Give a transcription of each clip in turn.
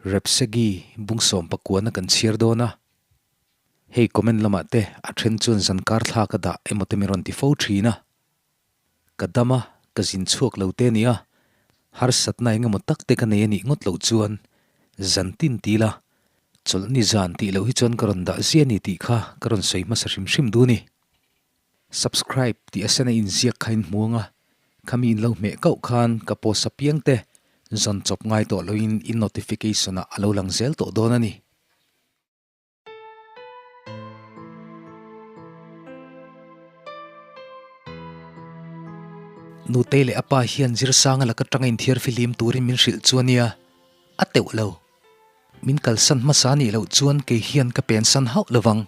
Repsegi bungsawm pakuana kan chhiar dawn a. Hei comment lamah te a then chuan zankar thla ka dah emaw te min rawn ti fo thin a. Ka dam a, ka zin chhuak lo te nia, harsatna eng emaw tak te ka nei a nih ngawt loh chuan zan tin ti la, chawlhni zan tih loh hi chuan ka rawn dah zia ni tih kha ka rawn sawi hmasa hrim hrim duh a ni. Subscribe tih a sen a inziak kha in hmu ang a, khami in lo hmeh kauh khan ka post apiang te zawn chawp ngai tawh loin in notification ah a lo lang zel tawh dawn a ni. Nutei leh a pa hian Zirsanga laka tanga inthiar fihlim turin min hrilh chu a nia, a teuh lo. Min kalsan hmasa nih loh chuan kei hian ka pensan hauh lo vang.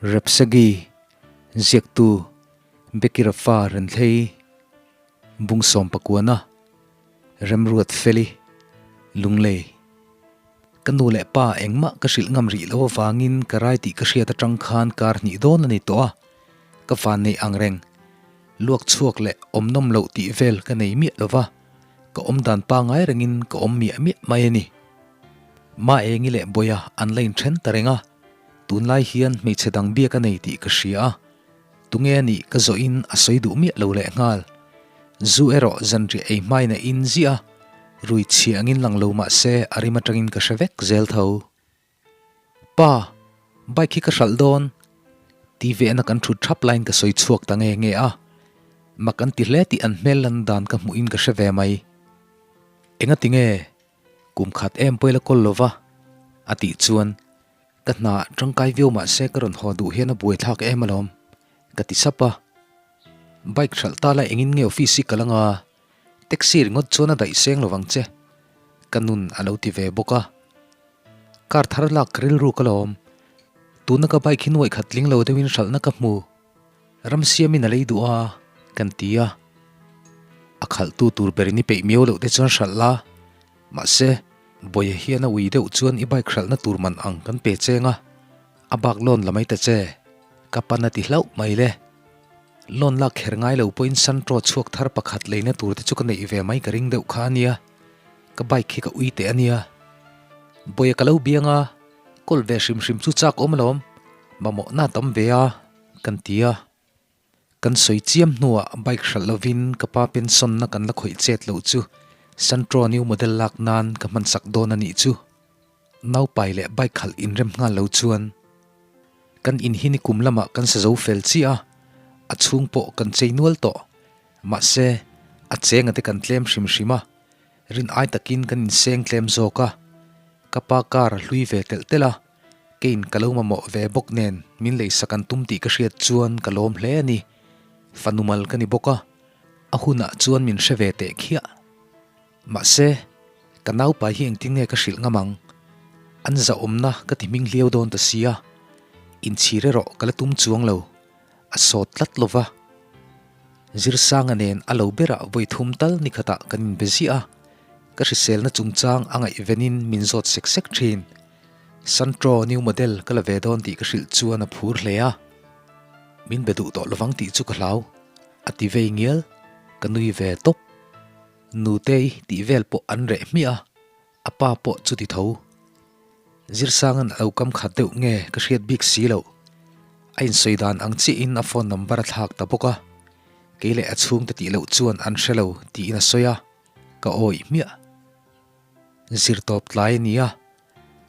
Repsagi, ziaktu Becky Rafa Renthlei, Bungsawm Pakuana, Remruat Feli, Lunglei. Ka nu leh pa engmah ka hrilh ngam rih loh avangin ka rai tih ka hriat atang khan kar hnih dawn a ni tawh a, ka van neih ang reng. Luak chhuak leh awm nawm loh tih vel ka nei miah lo va, ka awm dan pangai rengin ka awm miah miah mai a ni. Ma Engi leh Bawia an la inthen ta reng a. Tunlai hian hmeichhe dang biak a nei tih ka hria a, tunge a nih ka zawhin a sawi duh miah lo lehnghal. Zu erawh zanriah ei hmain a in ziah a, rui chhia angin lang lo mah se a rim atangin ka hre vek zel tho. Pa, bike hi ka hralh dawn, ti vehna kan thut thap laiin ka sawi chhuak ta nge nge a, mak an ti hle tih an hmel lan dan ka hmuhin ka hre ve mai. Engati nge? Kum khat em pawh ila kawl lova a tih chuan ka hna tangkai viau mah se ka rawn haw duh hian a buaithlak em alawm ka ti sap a. Bike hralh ta la engin nge office hi kal anga taxi ringawt chuan a daih seng lovang che ka nun a lo ti ve bawk a. Car thar lak ka rilru ka lawm tuna ka bike hi nuaih khat tling lo deuhin hralhna ka hmu. Ramsiamin a lei duh a, kan ti a. A khalhtu tur berin i peih miau loh te chuan hralh la. Mahse, Bawia hian a ui deuh chuan i bike hralhna tur man ang kan pe cheng a, a bak loan la mai ta che. Ka pan a ti hlauh mai le. Loan lak kher ngai lo pawhin Santro chhuak thar pakhat leina tur te chu ka neih ve mai ka ring deuh kha a nia. Ka bike hi ka ui teh a nia. Bawia ka lo biang a, kawl ve hrim hrim chu chak awm alawm. Mamawhna a tam ve a. Kan ti a, kan sawi chiam hnuah bike hralh lovin ka pa pension-na kan la khawih chet loh chu Santro new model lak nan ka hmansak dawn a nih chu. Naupai leh bike khalh inrem nghal lo chuan kan in hi nikum lamah kan sa zo fel chiah a, a chhung pawh kan chei nual tawh. Mahse, a chenga te kan tlem hrim hrim a, rin ai takin kan inseng tlem zawk a, ka pa car a hlui ve telh telh a, Kein ka lo mamawh ve bawk nen min leisak an tum tih ka hriat chuan ka lawm hle a ni. Fanu mal ka ni bawk a, a hunah chuan min hre ve teh khiah. Mahse, ka naupai hi engtin nge ka hrilh ngam ang? An zahawmna ka ti hming hliau dawn ta sia, inchhir erawh ka la tum chuang lo, a sawt tlat lo va. Zirsanga nen a lo berah vawi thum tal ni khatah kan inbe ziah a, ka hriselna chungchang a ngaihvenin min zawt sek sek thin. Santro new model ka la ve dawn tih ka hrilh chuan a phur hle a, min be duh tawh lovang tih chu ka hlau, a ti vei ngial, ka nui ve tawp. Nutei tih vel pawh an reh hmiah a, a pa pawh chu ti tho. Zirsanga'n a lo kam khat deuh nge ka hriat bik si loh. A insawi dan ang chiahin a phone number a thlak ta bawk a, kei leh a chhungte tih loh chuan an hre lo tiin a sawi a, ka awih hmiah. Zirtawp tlai a ni a,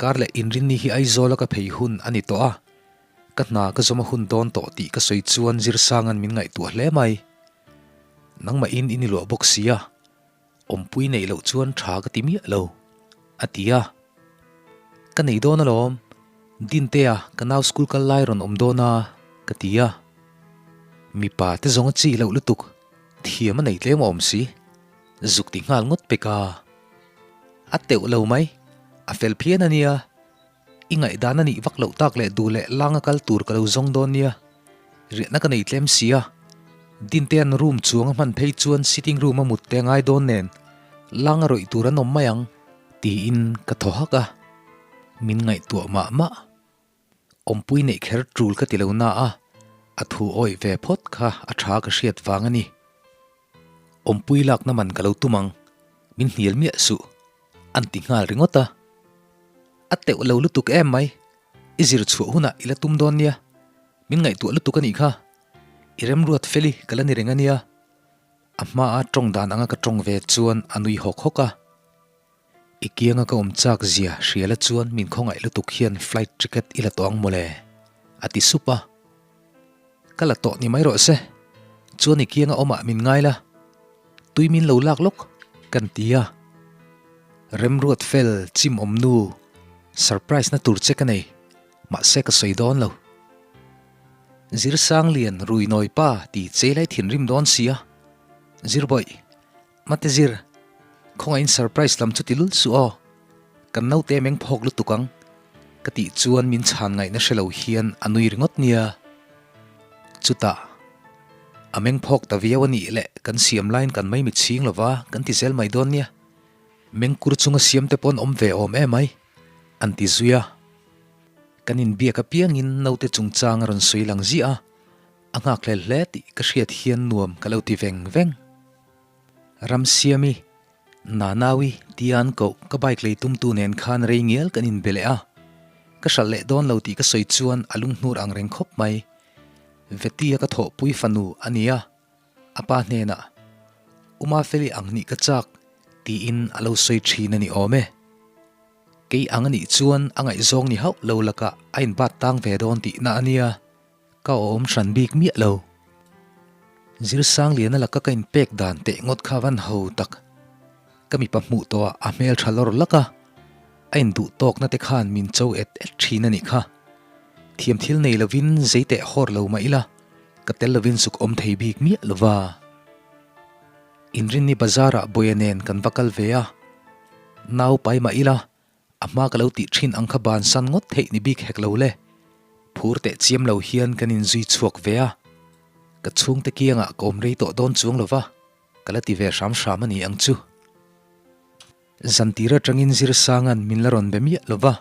kar leh inrinni hi Aizawla ka phei hun a ni tawh a, ka hna ka zawm a hun dawn tawh tih ka sawi chuan Zirsanga'n min ngaihtuah hle mai. Nangmahin i ni luah bawk si a, awmpui neih loh chuan tha ka ti miah lo, a ti a. Ka nei dawn alawm, Dintea ka nau school kal lai rawn awm dawn a, ka ti a. Mipa te zawng a chi loh lutuk, thiam a nei tlem a awm si. Zuk ti nghal ngawt pek a. A teuh lo mai. A fel phian a nia. I ngaihdan a nih vak loh tak leh duh leh langa kal tur ka lo zawng dawn nia. Riahna ka nei tlem si a. Dintea'n room chuang a hman phei chuan sitting room a mut te a ngai dawn nen langa rawih tur an awm mai ang tiin ka thaw hak a. Min ngaihtuah mah mah. Awmpui neih kher tul ka ti lo na a. A thu awih ve phawt kha a tha ka hriat vang a ni. Awmpui lakna man ka lo tum ang, min hnial miah suh, an ti nghal ringawt a. A teuh lo lutuk em mai, i zir chhuah hunah i la tum dawn nia, min ngaihtuah lutuk a nih kha, i remruat feli ka la ni reng a nia. A hmaa tawng dan anga ka tawng ve chuan a nui hawk hawk a. I kianga ka awm chak zia hriala chuan min khawngaih lutuk hian flight ticket i la tawh ang mawle, a ti sup a. Ka la tawh ni mai rawh se, chuan i kianga awmah min ngai la, tui min lo lak lawk kan ti a. Remruat fel chim awm nu, surprise na tur che ka nei, mahse ka sawi dawn lo. Zirsanglian Ruinawi pa ti chei lai thinrim dawn sia, Zirbawih, Mate zir, khawngaihin surprise lam chu ti lul suh aw, kan naute meng phawk lutuk ang, ka tih chuan min chhan ngaihna hre lo hian a nui ringawt nia. Chutah, a meng phawk ta viau a nih leh kan siam laiin kan mai mitchhing lova kan ti zel mai dawn nia, mengkur chunga siam te paw'n awm ve awm em ai, an ti zui a. Kan inbiak apiangin naute chungchang a rawn sawi lang ziah a, a nghakhlel hle tih ka hriat hian nuam ka lo ti veng veng. Ramsiami, Nanaui tia an koh ka bike lei tumtu nen khan rei ngial kan inbe leh a, ka hralh leh dawn lo tih ka sawi chuan a lunghnur ang reng khawp mai. Vetia ka thawhpui fanu a ni a, a pa hnenah, U Mafeli ang nih ka chak tiin a lo sawi thin a ni awm e. Kei ang a nih chuan a ngaihzawng ni hauh lo lakah a inbat tang ve dawn tihna a nia. Ka awm hran bik miah lo. Zirsangliana laka ka inpek dan teh ngawt kha van ho tak. Ka mipa hmuh tawhah a hmel tha lawr lak a, a induh tawkna te khan min cho et et thin a nih kha. Thiam thil nei lovin zei teh hawr lo mah ila, ka tel lovin zuk awm thei bik miah lova. Inrinni bazarah Bawia nen kan va kal ve a, nau pai mah ila, A hma ka lo tih thin ang kha bansan ngawt theih ni bik hek lo le. Phur teh chiam lo hian kan inzui chhuak ve a. Ka chhungte kiangah ka awm rei tawh dawn chuang lo va, ka la ti ve hram hram a ni ang chu. Zantir atangin Zirsanga'n min la rawn be miah lo va,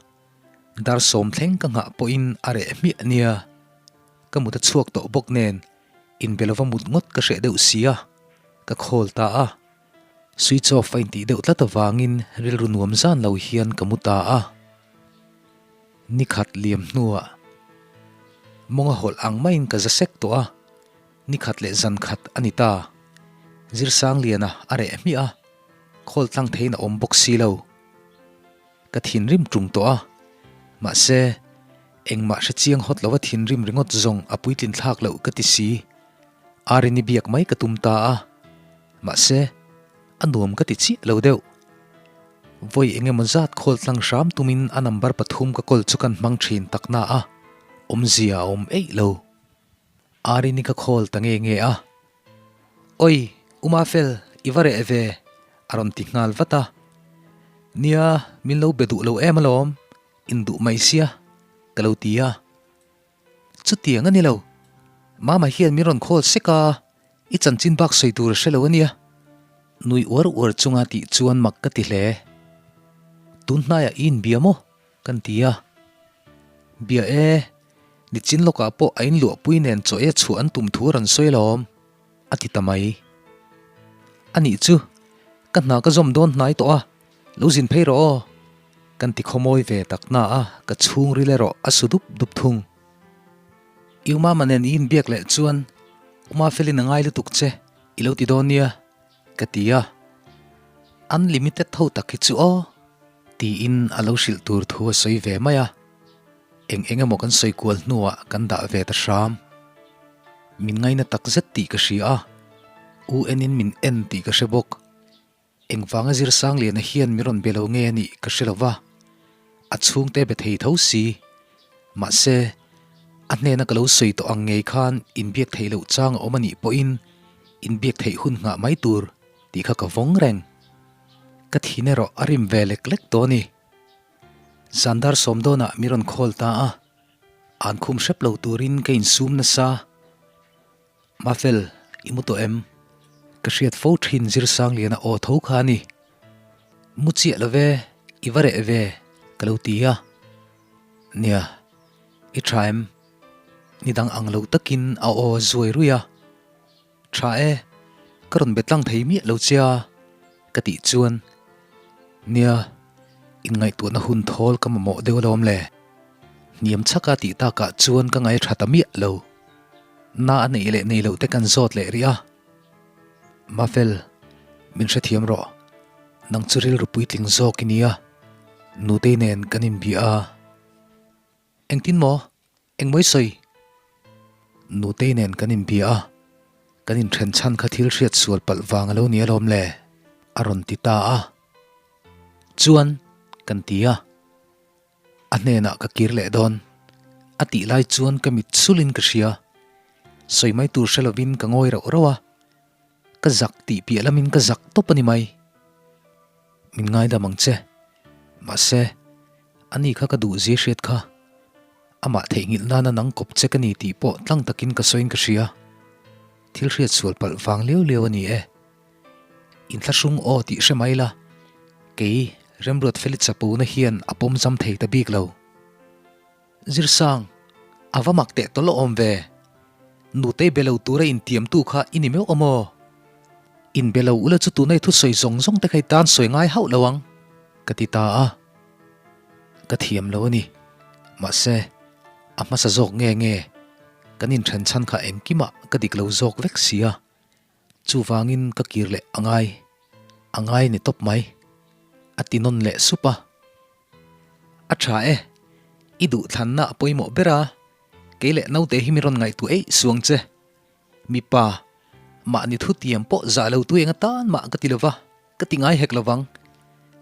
dar sawm thleng ka nghah pawhin a reh hmiah nia. Ka mut a chhuak tawh bawk nen inbe lova mut ngawt ka hreh deuh si a, ka call ta a. Switch off a intih deuh tlat avangin rilru nuam zan lo hian ka mu ta a. Ni khat liam hnuah mawnga hawlh ang maiin ka za sek tawh a, ni khat leh zan khat a ni ta. Zirsangliana a reh hmiah a, khawl tlang theiin a awm bawk si lo. Ka thinrim ṭung tawh a, mahse engmah hre chiang hawt lova thinrim ringawt zawng a puitlin thlak loh ka ti si. Arini biak mai ka tum ta a, mahse, a nuam ka ti chiah lo deuh. Vawi eng emaw zat khawl tlang hram tumin a number pathum ka call chu kan hmang thin tak na a, awmzia a awm eih lo. Arini ka call ta nge nge a, Oi, Umafel, i va reh ve, a rawn ti nghal vat a. Nia, min lo be duh lo em alawm, induh mai sia, ka lo ti a. Chutiang a ni lo. Mama hian min rawn call sek a, i chanchin bak sawi tur a hre lo a nia. Nui uar uar chunga tih chuan mak ka ti hle. Tun hnaiah i inbia maw? Kan ti a. Bia e, nichin lawkah pawh a inluahpui nen chaw e chhuah an tum thu a rawn sawi alawm, a ti ta mai. A nih chu, ka hna ka zawm dawn hnai tawh a, Lo zin phei rawh aw, kan ti khawmawi ve tak na a, ka chhungril erawh a su dup dup thung. I Umama nen i inbiak leh chuan Uma felin a ngai lutuk che i lo ti dawn nia, ka ti a. Unlimited ho tak hi chu aw, tiin a lo hrilh tur thu a sawi ve mai a. Eng eng emaw kan sawi kual hnuah kan dah ve ta hram. Min ngaina tak zet tih ka hria a, U enin min en tih ka hre bawk. Engvanga Zirsangliana hian min rawn be lo nge a nih ka hre lo va, a chhungte be thei tho si. Mahse, a hnena ka lo sawi tawh ang ngei khan inbiak theih loh chang a awm a nih pawhin inbiak theih hun nghah mai tur tih kha ka vawng reng. Ka thin erawh a rim ve lek lek tawh a ni. Zandar sawmdawnah min rawn call ta a, an khum hrep lo turin ka insum nasa. Mafel, i mu tawh em? Ka hriat fo thin Zirsangliana aw tho kha a ni. Mu chiah lo ve, i va reh ve, ka lo ti a. Nia, i tha em? Nidang ang lo takin a aw zuai ruih a. Tha e, ka rawn be tlang thei miah lo che a, ka tih chuan, Nia, inngaihtuahna hun thawl ka mamawh deuh alawm le. Hniam chhaka tih takah chuan ka ngai tha ta miah lo. Na a neih leh nei loh te kan zawt leh rih a. Mafel, min hrethiam rawh. Nang chu rilru puitling zawk i nia. Nutei nen kan inbia a. Engtin maw? Engmawi sawi? Nutei nen kan inbia a, kan inthen chhan kha thil hriat sual palh vang a lo ni alawm le, a rawn ti ta a. Chuan, kan ti a, a hnenah ka kir leh dawn. A tih lai chuan ka mit sulin ka hria. Sawi mai tur hre lovin ka ngawi rauh rauh a, ka zak tih piah lamin ka zak tawp a ni mai. Min ngaidam ang che. Mahse, ani kha ka duhzia hriat kha. Amah theihnghilh nana nang kawp che ka ni tih pawh tlang takin ka sawiin ka hria. Thil hriat sual palh vang liau liau a ni e. Inthlahrung aw tih hre mai la, kei Remruat Feli Chapona hian a pawm zam thei ta bik lo. Zirsang, a va mak teh tawlh awm ve. Nutei be lo tura intiamtu kha i ni meuh awm aw? Inbe lo ula chu tunai thusawi zawng zawng te kha i tan sawi ngai hauh lo ang, ka ti ta a. Ka thiam lo a ni. Mahse, a hmasa zawk nge nge, kan inthen chhan kha engkimah ka dik lo zawk vek si a. Chuvangin ka kir leh a ngai, a ngai ni tawp mai, a ti nawn leh sup a. A tha e, i duhthlanna a pawimawh ber a, kei leh naute hi mi rawn ngaihtuah eih suang che. Mipa, mahni thutiam pawh zah lo tu eng atan mah ka ti lo va, ka ti ngai hek lo vang.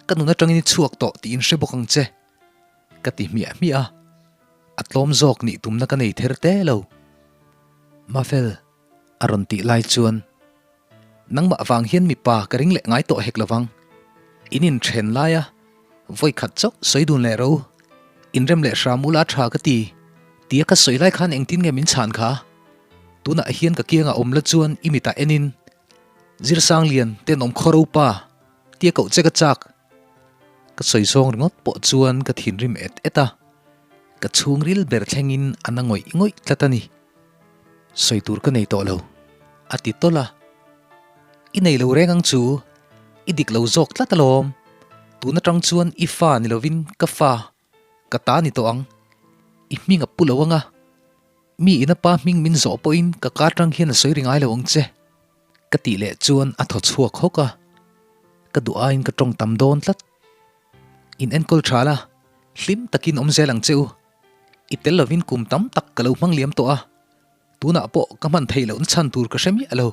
Ka nun atangin i chhuak tawh tih in hre bawk ang che. Ka ti hmiah hmiah a, a tlawm zawk nih tumna ka nei ther te lo. Mafel, a rawn tih lai chuan, Nangmah vang hian mipa ka ring leh ngai tawh hek lo vang. In inthen laia vawi khat chauh sawi dun leh ro. Inrem leh hram ula tha ka ti. Tia ka sawi lai khan engtin nge min chhan kha? Tunah hian ka kiangah awm la chuan i mitah enin Zirsang Lian tenawm khaw ropa tia koh che ka chak. Ka sawi zawng ringawt pawh chuan ka thinrim et et a, ka chhungril ber thlengin a na ngawih ngawih tlat a ni. Sawi tur ka nei tawh lo, a ti tawlh a. I nei lo reng ang chu, i dik lo zawk tlat alawm. Tun atang chuan i fa ni lovin ka fa, ka ta ni tawh ang. I hming a pu lo ang a, mi ina pa hming min zawh pawhin ka kar tang hian a sawi ri ngai lo ang che, ka tih leh chuan a thaw chhuak hawk a. Ka duh aiin ka tawng tam dawn tlat. In enkawl tha la, hlim takin awm zel ang che u. I tel lovin kum tam tak ka lo hmang liam tawh a, tunah pawh ka hman theih lohna chhan tur ka hre miah lo.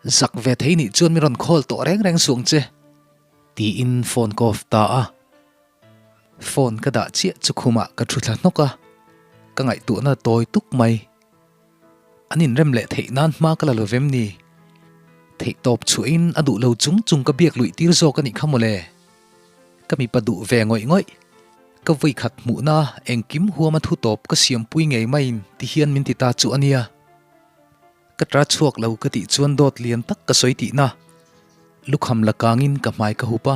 Zak ve thei nih chuan min rawn call tawh reng reng suh ang che, tiin phone ka off ta a. Phone ka dah chiah chu khumah ka thu thla hnawk a, ka ngaihtuahna tawi tuk mai. An inrem leh theih nan hma ka la lo vem ni? Theihtawp chhuahin a duh lo chung chung ka biak luih tir zawk a nih kha mawle. Ka mipa duh ve ngawih ngawih. Ka vawikhat hmuhna engkim huama thu tawp ka siampui ngei maiin ti hian min ti ta chu a nia. Ka tra chhuak lo ka tih chuan dawt lian tak ka sawi tihna. Lukham la kangin ka hmai ka hup a.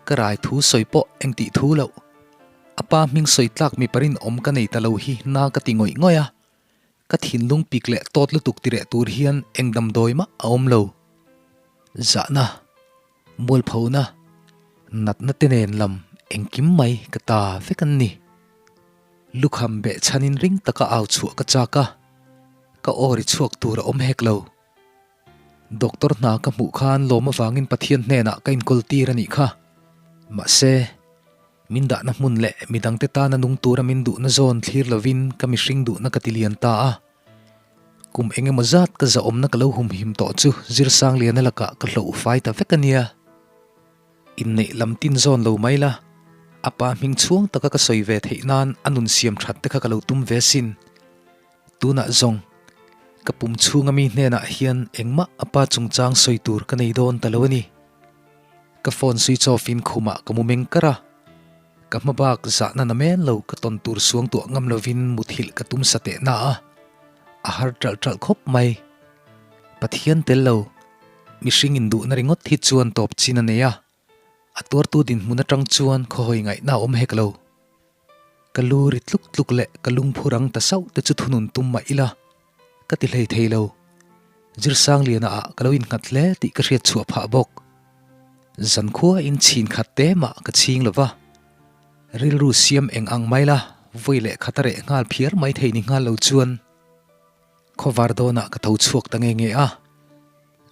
Ka rai thu sawi pawh engtih thu loh. A pa hming sawi tlak mipa rinawm ka nei ta lo hi na ka ti ngawih ngawih a, ka thinlung pik leh tawt lutuk ti reh tur hian eng damdawi mah a awm lo. Zahna, mualphona, natna te nen lam engkim mai ka ta vek an ni. Lukham beh chhanin ring taka au chhuah ka chak a, ka aw ri chhuak tur a awm hek lo. Doctor hna ka hmuh khan lawm avangin Pathian hnenah ka inkawl tir a nih kha. Mahse, min dahna hmun leh midangte tana nung tura min duhna zawn thlir lovin ka mihring duhna ka ti lian ta a. Kum eng emaw zat ka zahawmna ka lo humhim tawh chu Zirsangliana lakah ka hloh fai ta vek a nia. Inneih lam tin zawn lo mai la, a pa hming chhuang taka ka sawi ve theih nan a nun siam that te kha ka lo tum ve sin. Tunah zawng, ka pum chhunga mi hnenah hian engmah a pa chungchang sawi tur ka nei dawn ta lo a ni. Ka phone switch off in khumah ka mu meng kar a, ka hma bak zahna na men lo ka tawn tur suang tuah ngam lovin muthilh ka tum sa teh na a, a har ṭalh ṭalh khawp mai. Pathian tel lo, mihring induhna ringawt hi chuan tawp chin a nei a, a tuartu dinhmun aṭang chuan khawhawi ngaihna a awm hek lo. Ka lu ri tluk tluk leh ka lungphu rang ta sauh te chu thunun tum mah ila, ka ti hlei thei lo. Zirsangliana ah ka lo innghat hle tih ka hriat chhuah phah bawk. Zankhua in chhin khat te mah ka chhing lo va. Rilru siam eng ang mai la, vawi leh khat a reh nghal phiar mai thei ni nghal lo chuan khawvar dawnah ka tho chhuak ta nge nge a.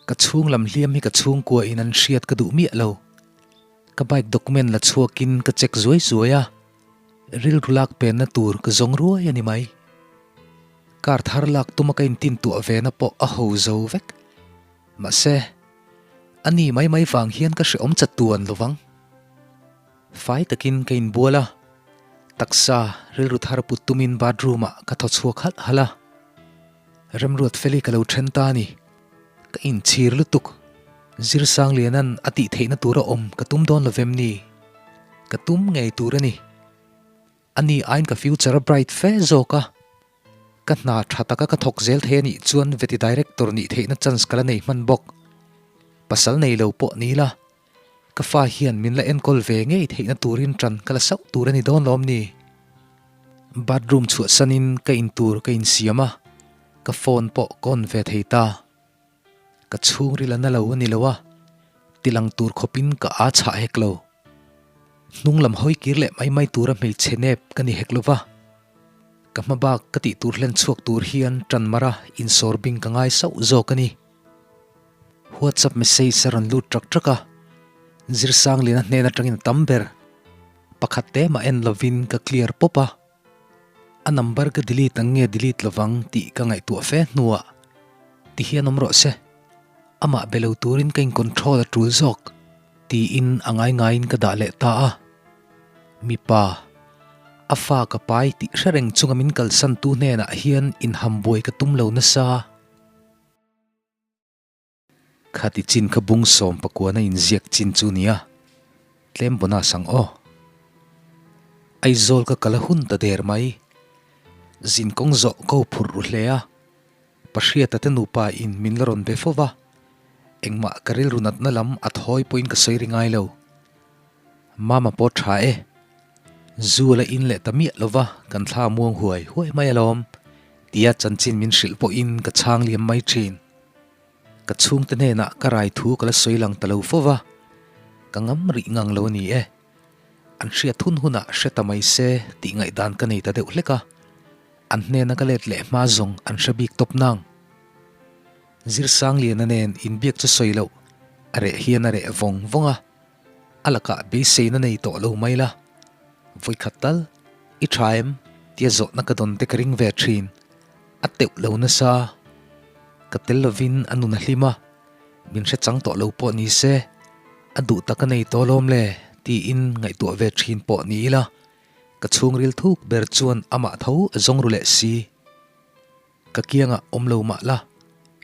Ka chhung lam hliam hi ka chhungkua in an hriat ka duh miah lo. Ka bike document la chhuakin ka check zuai zuai a, rilru lak penna tur ka zawng ruai a ni mai. Car thar lak tuma ka intin tuah ve na pawh a ho zo vek. Mahse, a ni mai mai vang hian ka hrehawm chat tuan lo vang. Fai takin ka inbual a, taksa rilru thar put tumin bathroom ah ka thaw chhuak halh halh a. Remruat Feli ka lo then ta a ni. Ka inchhir lutuk. Zirsangliana'n a tih theihna tura awm ka tum dawn lo vem ni? Ka tum ngei tur a ni. A ni aiin ka future a bright fe zawk a. Ka hna tha taka ka thawk zel thei a nih chuan veti director nih theihna chance ka la nei hman bawk. Pasal nei lo pawh ni la, ka fa hian min la enkawl ve ngei theihna turin ṭan ka la sauh tur a ni dawn lawm ni? Bathroom chhuahsanin ka intur ka insiam a, ka phone pawh ka on ve thei ta. Ka chhungril a na lo a ni lo a, tilang tur khawpin ka aa chhah hek lo. Hnung lam hawi kir leh mai mai tura hmeichhe nep ka ni hek lo va. Ka hma bak ka tih tur hlen chhuak tur hian ṭan mara insawr bing ka ngai sauh zawk a ni. WhatsApp message a rawn lut ṭak ṭak a, Zirsangliana hnen aṭangin a tam ber. Pakhat te mah en lovin ka clear pawp a. A number ka delete ang nge delete lovang tih ka ngaihtuah fe hnuah ti hian awm rawh se, amah be lo turin ka in control a tul zawk tiin a ngai ngaiin ka dah leh ta a. Mipa, a fa ka pai tih hre reng chunga min kalsan tu hnenah hian inhambuai ka tum lo nasa. Khati chin kha bung 19 a inziak chin chu nia, tlem bonus ang aw. Aizawl ka kal a hun ta der mai. Zin kawng zawh ko phurh ru hle a, Pahriata te nupa in min la rawn be fo va, engmah ka rilru natna lam a thawi pawhin ka sawi ri ngai lo. Mama pawh tha e. Zu la in leh ta miah lo va, kan thla muang huai huai mai alawm, tia chanchin min hrilh pawhin ka chhang liam mai thin. Ka chhungte hnenah ka rai thu ka la sawi lang ta lo fo va, ka ngam rih ngang lo a ni e. An hriat hun hunah hre ta mai se tih ngaihdan ka nei ta deuh hlek a, an hnena ka let leh hma zawng an hre bik tawp nang. Zirsangliana nen inbiak chu sawi loh, a reh hian a reh vawng vawng a, a lakah beiseina nei tawh lo mai la. Vawikhat tal, I tha em? tia zawhna ka dawn te ka ring ve thin. A teuh lo nasa. Ka tel lovin a nun a hlim a, min hre chang tawh lo pawh ni se, a duh tak a nei tawh alawm le tiin ngaihtuah ve thin pawh ni ila, ka chhungril thuk ber chuan amah tho a zawng ru leh si. Ka kiangah awm lo mah la,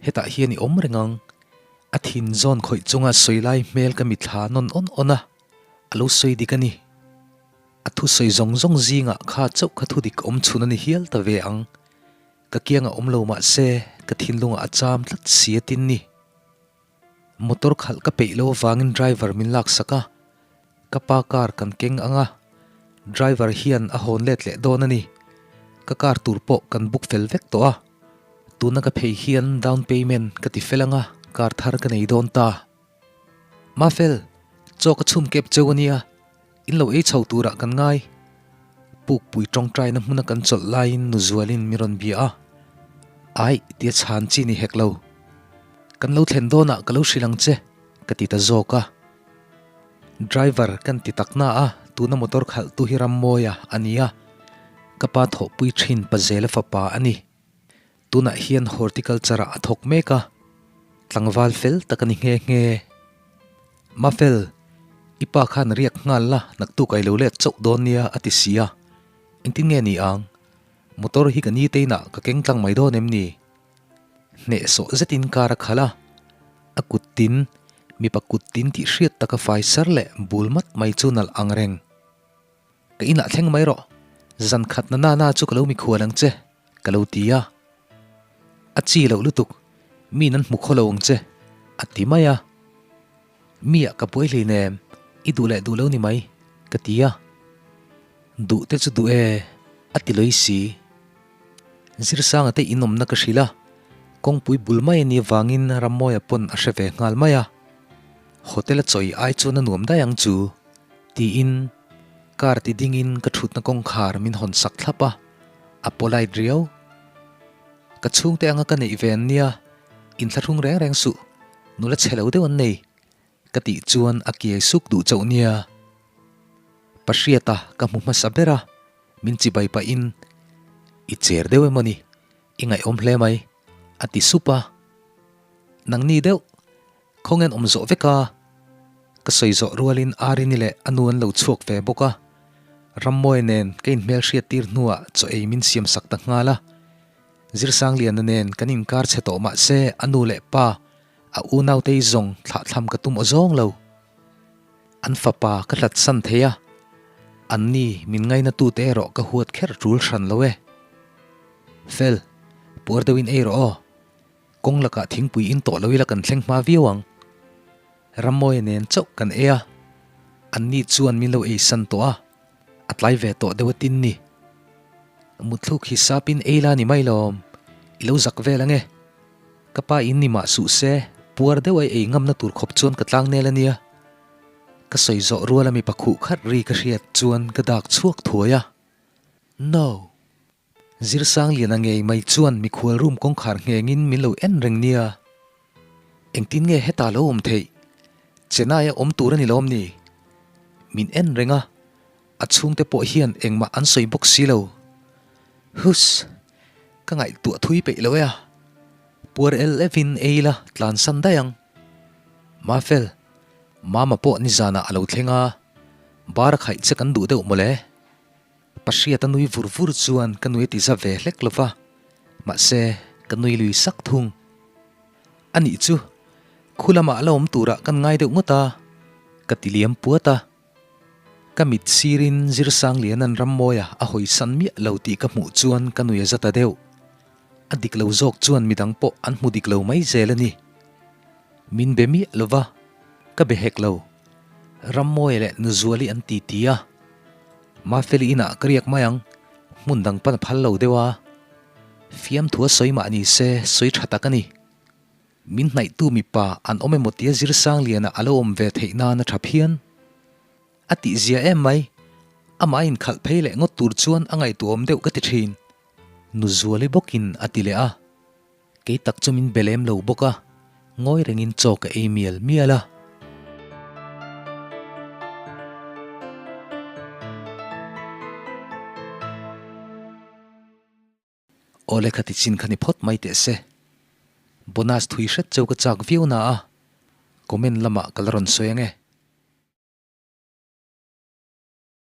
hetah hian i awm reng ang. A thin zawn khawih chunga sawi lai hmel ka mithla nawn awn awn a, a lo sawi dik a ni. A thusawi zawng zawng zingah kha chauh kha thudik awm chhun a ni hial ta ve ang. Ka kiangah awm lo mah se, ka thinlungah a cham tlat si a tin ni. Motor khalh ka peih lo avangin driver min laksak a, ka pa car kan keng ang a, driver hian a hawn let leh dawn a ni. Ka car tur pawh kan book fel vek tawh a, tuna ka phei hian down payment ka ti fel ang a, car thar ka nei dawn ta. Mafel, chaw ka chhum kep cheu a nia, In lo ei chho turah kan ngai. Pukpui tawngtaina hmuna kan chawlh laiin nu Zualin mi rawn bia a. Aih, tia chhan chi ni hek lo. Kan lo thlen dawnah ka lo hrilh ang che, ka ti ta zawk a. Driver kan ti tak na a, tuna motor khalhtu hi Rammawia a ni a, ka pa thawhpui thin Pazela fapa a ni. Tunah hian horticulture ah a thawk mek a, tlangval fel tak a ni nghe nghe. Mafel, i pa khan riak nghal la, naktuk a i lo let chauh dawn nia a ti si a, engtin nge ni ang? Motor hi ka ni te inah ka keng tlang mai dawn em ni? Hnehsawh zetin car a khalh a, a kut tin, mipa kut tin tih hriat taka fai sar leh bul mat mai chu nalh ang reng. Ka inah thleng mai rawh, zan khat na na na chu ka lo mikhual ang che, ka lo ti a. A chi loh lutuk, mi nan hmu khaw lo ang che, a ti mai a. Mi ah ka buai hleinem, i duh leh duh lo ni mai, ka ti a. Duh te chu duh e, a ti lawih si. Zirsanga te inawmna ka hrilh a, kawngpui bul mai a nih avangin Rammawia pawn a hre ve nghal mai a. Hotel a chawi ai chuan a nuam daih ang chu, tiin car ti dingin ka thutna kawngkhar min hawn sak thlap a, a polite riau. Ka chhungte anga ka neih ve an nia, inthlahrung reng reng suh, nula chhe lo deuh an nei, Ka tih chuan a kiai suk duh chauh nia. Pahriata ka hmu hmasa ber a, min chibai pahin, I cher deuh emaw ni? I ngaihawm hle mai, a ti sup a. Nangni deuh, khawngen awm zawh vek a? Ka sawi zawh rualin Arini leh a nu an lo chhuak ve bawk a. Rammawi nen ka inhmelhriat tir hnuah chaw ei min siam sak ta nghal a. Zirsangliana nen kan inkar chhe tawh mahse a nu leh pa A unautei zawng thlahthlam ka tum aw zawng lo. An fapa ka hlatsan thei a, anni min ngainatute erawh ka huat kher tul hran lo e. Fel, puar deuhin ei rawh aw. Kawng lakah thingpui in tawh lo ila kan thleng hma viau ang. Rammawia nen chauh kan ei a, anni chuan min lo eisan tawh a, a tlai ve tawh deuh a tin ni. Mutthluk hisapin ei la ni mai lawm, i lo zak vel ange. Ka pa in ni mah suh se, puar deuh a ei ngamna tur khawp chuan ka tlang nel a nia. Ka sawi zawh ruala mipa khuh khat ri ka hriat chuan ka dak chhuak thuai a. No! Zirsangliana ngei mai chuan mikhual room kawngkhar nghengin min lo en reng nia. Engtin nge hetah lo awm theih? Chennai a awm tur a ni lawm ni? Min en reng a, A chhungte pawh hian engmah an sawi bawk si lo. Huss! Ka ngaihtuah thui peih lo e a. Puar el evin ei la tlansan daih ang. Mafel, Mama pawh nizanah a lo thleng a, bar a khaih che kan duh deuh mawle. Pahriat a nui vur vur chuan ka nui a ti za ve hlek lo va, mahse ka nui lui sak thung. A nih chu, khu lamah la awm turah kan ngai deuh ngawt a, ka ti liam puat a. Ka mit sirin Zirsangliana'n Rammawia a hawisan miah lo tih ka hmuh chuan ka nui a za ta deuh. A dik lo zawk chuan midang pawh an hmu dik lo mai zel a ni. Min be miah lo va, ka be hek lo. Rammawia leh Nuzuali an ti ti a. Mafeli inah ka riak mai ang, hmun dang pan a phal lo deuh a. Fiamthu a sawi mah ni se sawi tha tak a ni. Min hnaihtu mipa an awm emaw tia Zirsangliana a lo awm ve theih nan a tha phian. A tihzia em mai, amah a inkhalh phei leh ngawt tur chuan a ngaihtuahawm deuh ka ti thin. Nuzuali bawkin a ti leh a. Kei tak chu min be lem lo bawk a, ngawi rengin chaw ka ei mial mial a. Awle kha ti chin kha ni phawt mai teh se. Bonus thui hret cheu ka chak viau na a, comment lamah ka la rawn sawi ang e.